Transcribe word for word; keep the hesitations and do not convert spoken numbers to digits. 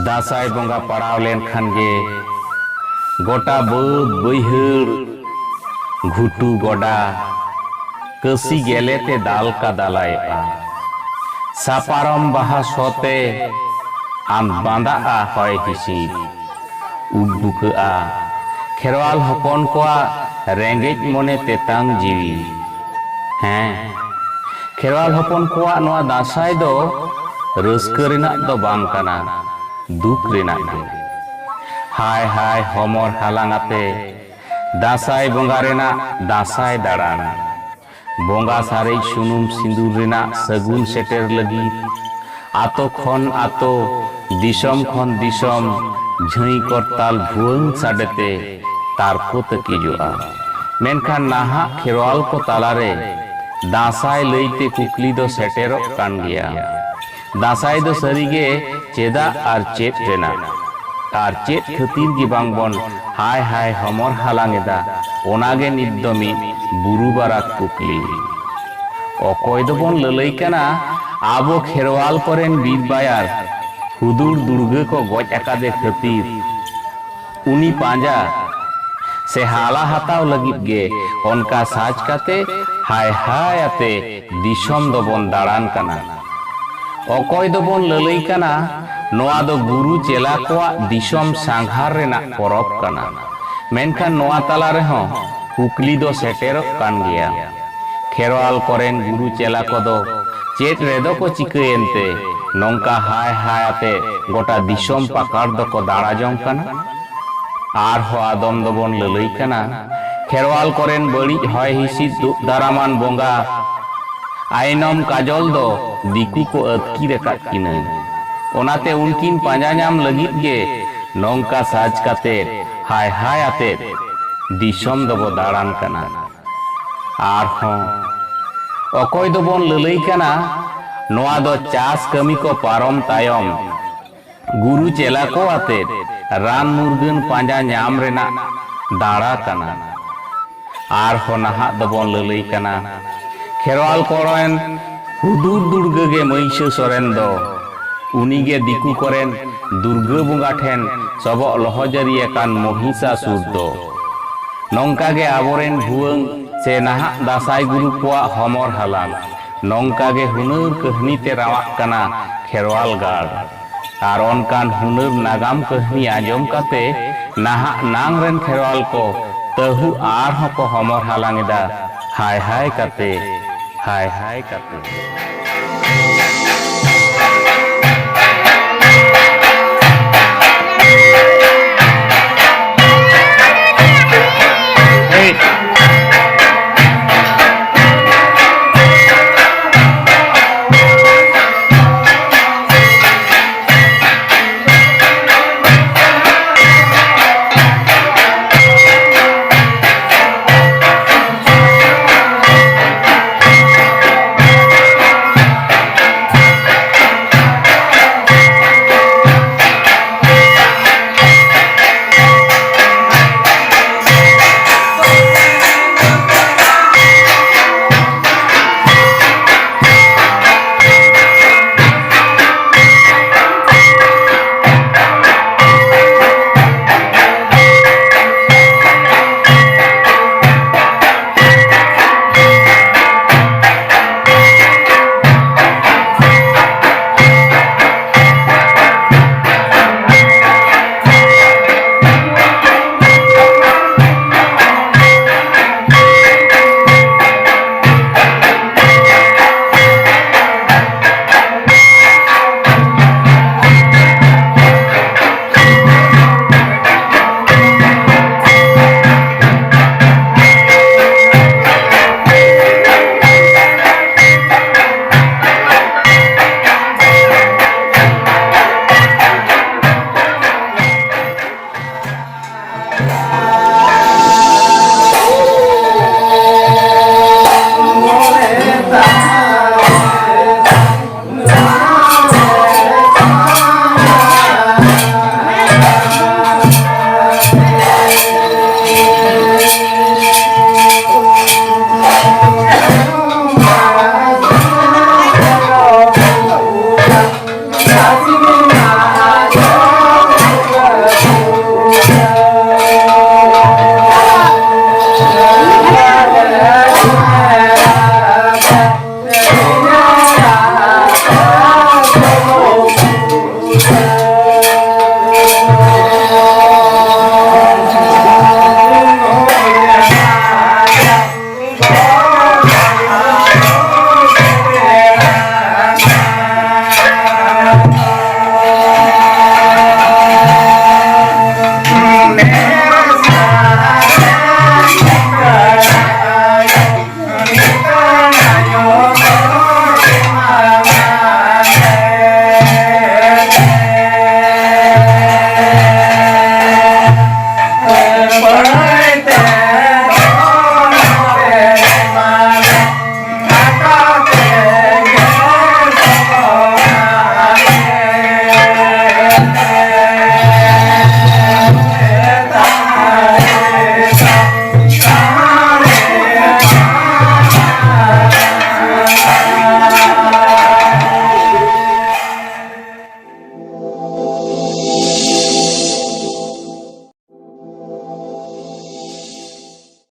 ᱫᱟᱸᱥᱟᱭ ᱵᱚᱸᱜᱟ ᱯᱟᱲᱟᱣ ᱞᱮᱱᱠᱷᱟᱱ ᱜᱮ ᱜᱚᱴᱟ ᱵᱟᱹᱫᱽ ᱵᱟᱹᱭᱦᱟᱹᱲ, ᱜᱷᱩᱴᱩ ᱜᱚᱰᱟ, ᱠᱟᱹᱥᱤ ᱜᱮᱞᱮ ᱛᱮ ᱫᱟᱞ ᱠᱟ ᱫᱟᱞᱟᱭᱚᱜᱼᱟ᱾ ᱥᱟᱯᱟᱨᱚᱢ ᱵᱟᱦᱟ ᱥᱚ ᱛᱮ ᱟᱢ ᱵᱟᱸᱫᱟᱜᱼᱟ ᱦᱚᱭ ᱦᱤᱸᱥᱤᱫ᱾ ᱩᱵ ᱵᱩᱠᱟᱹᱜᱼᱟ ᱠᱷᱮᱨᱣᱟᱞ ᱦᱚᱯᱚᱱ ᱠᱚᱣᱟᱜ ᱨᱮᱸᱜᱮᱡ ᱢᱚᱱᱮ ᱛᱮᱛᱟᱝ ᱡᱤᱣᱤ᱾ ᱦᱮᱸ, ᱠᱷᱮᱨᱣᱟᱞ ᱦᱚᱯᱚᱱ ᱠᱚᱣᱟᱜ ᱱᱚᱣᱟ ᱫᱟᱸᱥᱟᱭ ᱫᱚ ᱨᱟᱹᱥᱠᱟᱹ ᱨᱮᱱᱟᱜ ᱫᱚ ᱵᱟᱝ ᱠᱟᱱᱟ, ᱫᱩᱠ ᱨᱮᱱᱟᱜ ᱜᱮ᱾ ᱦᱟᱭ ᱦᱟᱭ ᱦᱚᱢᱚᱨ ᱦᱟᱞᱟᱝ ᱟᱛᱮ ᱫᱟᱸᱥᱟᱭ ᱵᱚᱸᱜᱟ ᱨᱮᱱᱟᱜ ᱫᱟᱸᱥᱟᱭ ᱫᱟᱬᱟᱱ᱾ ᱵᱚᱸᱜᱟ ᱥᱟᱨᱮᱡ ᱥᱩᱱᱩᱢ ᱥᱤᱸᱫᱩᱨ ᱨᱮᱱᱟᱜ ᱥᱟᱹᱜᱩᱱ ᱥᱮᱴᱮᱨ ᱞᱟᱹᱜᱤᱫ ᱟᱛᱳ ᱠᱷᱚᱱ ᱟᱛᱳ, ᱫᱤᱥᱚᱢ ᱠᱷᱚᱱ ᱫᱤᱥᱚᱢ ᱡᱷᱟᱹᱭ ᱠᱚᱨᱛᱟᱞ ᱵᱷᱩᱣᱟᱹᱝ ᱥᱟᱰᱮᱛᱮ ᱛᱟᱨᱠᱚ ᱛᱟᱹᱠᱤᱡᱚᱜᱼᱟ᱾ ᱢᱮᱱᱠᱷᱟᱱ ᱱᱟᱦᱟᱜ ᱠᱷᱮᱨᱣᱟᱞ ᱠᱚ ᱛᱟᱞᱟᱨᱮ ᱫᱟᱸᱥᱟᱭ ᱞᱟᱹᱭᱛᱮ ᱠᱩᱠᱞᱤ ᱫᱚ ᱥᱮᱴᱮᱨᱚᱜ ᱠᱟᱱ ᱜᱮᱭᱟ᱾ ᱫᱟᱸᱥᱟᱭ ᱫᱚ ᱥᱟᱹᱨᱤᱜᱮ ᱪᱮᱫᱟᱜ ᱟᱨ ᱪᱮᱫ ᱨᱮᱱᱟᱜ? ᱟᱨ ᱪᱮᱫ ᱠᱷᱟᱹᱛᱤᱨ ᱜᱮ ᱵᱟᱝ ᱵᱚᱱ ᱦᱟᱭ ᱦᱟᱭ ᱦᱚᱢᱚᱨ ᱦᱟᱞᱟᱝ ᱮᱫᱟ? ᱚᱱᱟ ᱜᱮ ᱱᱤᱛ ᱫᱚ ᱢᱤᱫ ᱵᱩᱨᱩ ᱵᱟᱨᱟᱠ ᱠᱩᱠᱞᱤ᱾ ᱚᱠᱚᱭ ᱫᱚᱵᱚᱱ ᱞᱟᱹᱞᱟᱹᱭ ᱠᱟᱱᱟ ᱟᱵᱚ ᱠᱷᱮᱨᱣᱟᱞ ᱠᱚᱨᱮᱱ ᱵᱤᱨ ᱵᱟᱭᱟᱨ ᱦᱩᱫᱩᱲ ᱫᱩᱲᱜᱟᱹ ᱠᱚ ᱜᱚᱡ ᱟᱠᱟᱫᱮ ᱠᱷᱟᱹᱛᱤᱨ? ᱩᱱᱤ ᱯᱟᱸᱡᱟ ᱥᱮ ᱦᱟᱞᱟ ᱦᱟᱛᱟᱣ ᱞᱟᱹᱜᱤᱫ ᱜᱮ ᱚᱱᱠᱟ ᱥᱟᱡᱽ ᱠᱟᱛᱮ ᱦᱟᱭ ᱦᱟᱭ ᱟᱛᱮ ᱫᱤᱥᱚᱢ ᱫᱚᱵᱚᱱ ᱫᱟᱬᱟᱱ ᱠᱟᱱᱟ᱾ ᱚᱠᱚᱭ ᱫᱚᱵᱚᱱ ᱞᱟᱹᱞᱟᱹᱭ ᱠᱟᱱᱟ ᱱᱚᱣᱟ ᱫᱚ ᱜᱩᱨᱩ ᱪᱮᱞᱟ ᱠᱚᱣᱟᱜ ᱫᱤᱥᱚᱢ ᱥᱟᱸᱜᱷᱟᱨ ᱨᱮᱱᱟᱜ ᱯᱚᱨᱚᱵᱽ ᱠᱟᱱᱟ᱾ ᱢᱮᱱᱠᱷᱟᱱ ᱱᱚᱣᱟ ᱛᱟᱞᱟ ᱨᱮᱦᱚᱸ ᱠᱩᱠᱞᱤ ᱫᱚ ᱥᱮᱴᱮᱨᱚᱜ ᱠᱟᱱ ᱜᱮᱭᱟ᱾ ᱠᱷᱮᱨᱣᱟᱞ ᱠᱚᱨᱮᱱ ᱜᱩᱨᱩ ᱪᱮᱞᱟ ᱠᱚᱫᱚ ᱪᱮᱫ ᱨᱮᱫᱚ ᱠᱚ ᱪᱤᱠᱟᱹᱭᱮᱱ ᱛᱮ ᱱᱚᱝᱠᱟ ᱦᱟᱭ ᱦᱟᱭ ᱟᱛᱮ ᱜᱚᱴᱟ ᱫᱤᱥᱚᱢ ᱯᱟᱠᱟᱲ ᱫᱚᱠᱚ ᱫᱟᱬᱟ ᱡᱚᱝ ᱠᱟᱱᱟ? ᱟᱨᱦᱚᱸ ᱟᱫᱚᱢ ᱫᱚᱵᱚᱱ ᱞᱟᱹᱞᱟᱹᱭ ᱠᱟᱱᱟ ᱠᱷᱮᱨᱣᱟᱞ ᱠᱚᱨᱮᱱ ᱵᱟᱹᱲᱤᱡ ᱦᱚᱭ ᱦᱤᱸᱥᱤᱫ ᱫᱩᱜ ᱫᱟᱨᱟᱢᱟᱱ ᱵᱚᱸᱜᱟ ᱟᱭᱱᱚᱢ ᱠᱟᱡᱚᱞ ᱫᱚ ᱫᱤᱠᱩ ᱠᱚ ᱟᱹᱛᱠᱤᱨ ᱟᱠᱟᱫ ᱠᱤᱱᱟᱹ᱾ ᱚᱱᱟᱛᱮ ᱩᱱᱠᱤᱱ ᱯᱟᱸᱡᱟ ᱧᱟᱢ ᱞᱟᱹᱜᱤᱫ ᱜᱮ ᱱᱚᱝᱠᱟ ᱥᱟᱡᱽ ᱠᱟᱛᱮ ᱦᱟᱭ ᱦᱟᱭ ᱟᱛᱮ ᱫᱤᱥᱚᱢ ᱫᱚᱵᱚ ᱫᱟᱬᱟᱱ ᱠᱟᱱᱟ᱾ ᱟᱨᱦᱚᱸ ᱚᱠᱚᱭ ᱫᱚᱵᱚᱱ ᱞᱟᱹᱞᱟᱹᱭ ᱠᱟᱱᱟ ᱱᱚᱣᱟ ᱫᱚ ᱪᱟᱥ ᱠᱟᱹᱢᱤ ᱠᱚ ᱯᱟᱨᱚᱢ ᱛᱟᱭᱚᱢ ᱜᱩᱨᱩ ᱪᱮᱞᱟ ᱠᱚ ᱟᱛᱮ ᱨᱟᱱ ᱢᱩᱨᱜᱟᱹᱱ ᱯᱟᱸᱡᱟ ᱧᱟᱢ ᱨᱮᱱᱟᱜ ᱫᱟᱬᱟ ᱠᱟᱱᱟ᱾ ᱟᱨᱦᱚᱸ ᱱᱟᱦᱟᱜ ᱫᱚᱵᱚᱱ ᱞᱟᱹᱞᱟᱹᱭ ᱠᱟᱱᱟ ᱠᱷᱮᱨᱣᱟᱞ ᱠᱚᱨᱮᱱ ᱦᱩᱫᱩᱲ ᱫᱩᱲᱜᱟᱹ ᱜᱮ ᱢᱟᱹᱭᱥᱟᱹ ᱥᱚᱨᱮᱱ ᱫᱚ᱾ ᱩᱱᱤᱜᱮ ᱫᱤᱠᱩ ᱠᱚᱨᱮᱱ ᱫᱩᱨᱜᱟᱹ ᱵᱚᱸᱜᱟ ᱴᱷᱮᱱ ᱥᱚᱵᱚᱜ ᱞᱚᱦᱚᱡᱟᱹᱨᱤ ᱟᱠᱟᱱ ᱢᱚᱦᱤᱥᱟᱥᱩᱨ ᱫᱚ᱾ ᱱᱚᱝᱠᱟ ᱜᱮ ᱟᱵᱚᱨᱮᱱ ᱵᱷᱩᱣᱟᱹᱝ ᱥᱮ ᱱᱟᱦᱟᱜ ᱫᱟᱸᱥᱟᱭ ᱜᱩᱨᱩ ᱠᱚᱣᱟᱜ ᱦᱚᱢᱚᱨ ᱦᱟᱞᱟᱝ᱾ ᱱᱚᱝᱠᱟ ᱜᱮ ᱦᱩᱱᱟᱹᱨ ᱠᱟᱹᱦᱱᱤ ᱛᱮ ᱨᱟᱣᱟᱜ ᱠᱟᱱᱟ ᱠᱷᱮᱨᱣᱟᱞ ᱜᱟᱲ᱾ ᱟᱨ ᱚᱱᱠᱟᱱ ᱦᱩᱱᱟᱹᱨ ᱱᱟᱜᱟᱢ ᱠᱟᱹᱦᱱᱤ ᱟᱸᱡᱚᱢ ᱠᱟᱛᱮ ᱱᱟᱦᱟᱜ ᱱᱟᱝ ᱨᱮᱱ ᱠᱷᱮᱨᱣᱟᱞ ᱠᱚ ᱛᱟᱹᱦᱩ ᱟᱨᱦᱚᱸ ᱠᱚ ᱦᱚᱢᱚᱨ ᱦᱟᱞᱟᱝ ᱮᱫᱟ᱾ ᱦᱟᱭ ᱦᱟᱭ ᱠᱟᱛᱮ, ᱦᱟᱭ ᱦᱟᱭ ᱠᱟᱛᱮ᱾